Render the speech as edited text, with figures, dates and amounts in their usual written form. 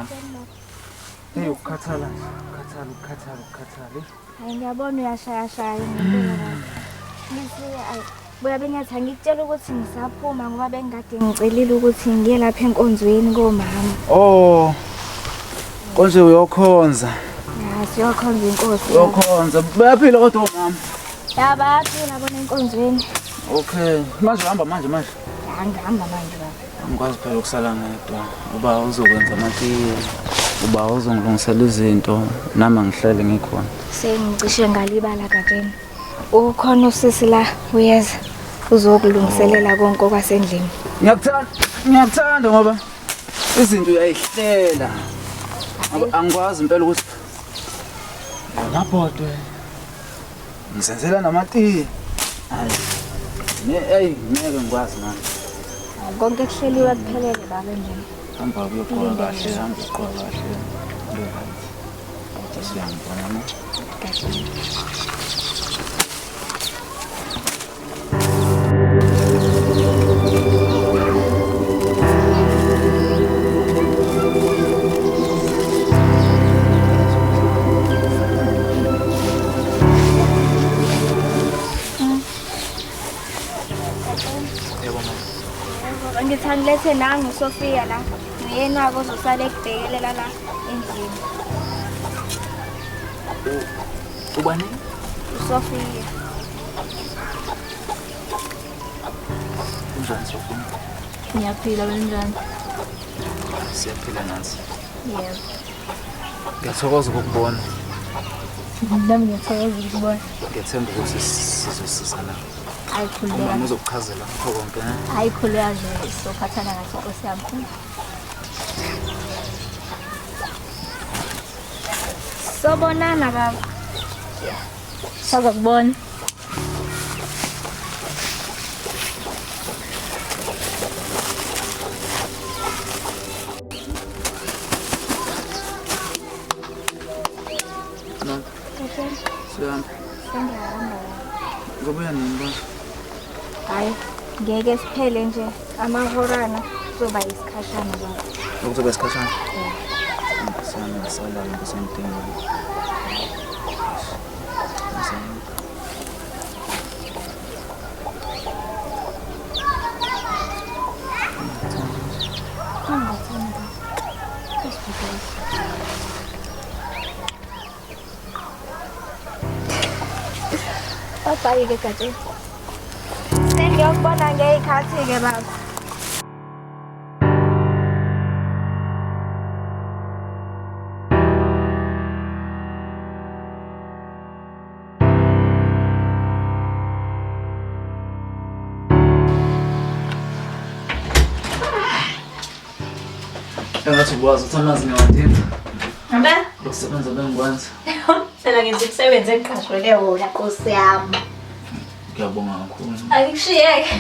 mama. Hey ukukhathala nje, ukukhathala, ukukhathala, ukukhathala. eh. Hayi ngiyabona uyashayashaya ngempela baba. Ngithi ayi buya bengathi angikutshela ukuthi ngisaphuma ngoba bengikade ngicelile ukuthi ngiye lapha enkonzweni komama. Oh. Konje uyokhonza. Ya siyokhonza inkosi. Uyokhonza. Bayaphila kodwa omama. Ya bayaphila bona enkonzweni. Okay. Manje uhamba manje manje. Ya ngihamba manje baba. Angikwazi phela ukusala ngedwa. Uba uzokwenza amatiye. Uba uzongilungisela izinto nami angihlele ngikhona. Sengicishe ngalibala Gatsheni. Ukhona usisi la uyeza uzokulungiselela konke okwasendlini. Ngiyakuthanda, ngiyakuthanda ngoba izinto uyayihlela. Ngoba angikwazi impela ukuthi amabhodwe ngizenzela namatiye. Hayi. Ne ey ngeke ngikwazi manje. Konke kuhleliwe kuphelele baba endlini. Hamba uyogqoka kahle, hamba ugqoka kahle. Ube right. Kodwa siyangibona no. Gatsheni. Yebo mama. Ngithi angilethe nangu uSofia la. Nguyena-ke ozosala ekubhekelela la endlini. Ubani? USofia. Unjani Sofia? Ngiyaphila wena njani? Siyaphila nathi. Yebo. Ngiyathokoza ukukubona. Nami ngiyathokoza ukubona. Ngiyethemba ukuthi sizosizana. Hayi khululeka. Umama uzokuchazela ngakho konke. ne? Hayi khululeka nje sophathana kahle Nkosi yami. Sobonana baba. Sazokubona. Mama, Gatsheni. siyahamba. Sengiyahamba baba. Uzobuya nini manje? Hayi ngeke siphele nje amahorana kuzoba isikhashana baba. Okuzoba isikhashana. Siyami ngisala ngisengidinga. Ngingathanda baba. Kusiduduze. Bye-bye-ke Gatsheni. Sengiyokubona ngey'khathi-ke baba. Engathi ukwazi ukuthi amanzi ngiyawadinga. Ngempela? Lokusebenza bengikwenza. Phela ngenza umsebenzi engiqashelwe wona Nkosi yami. Ngiyabonga kakhulu. Angikushiyeke.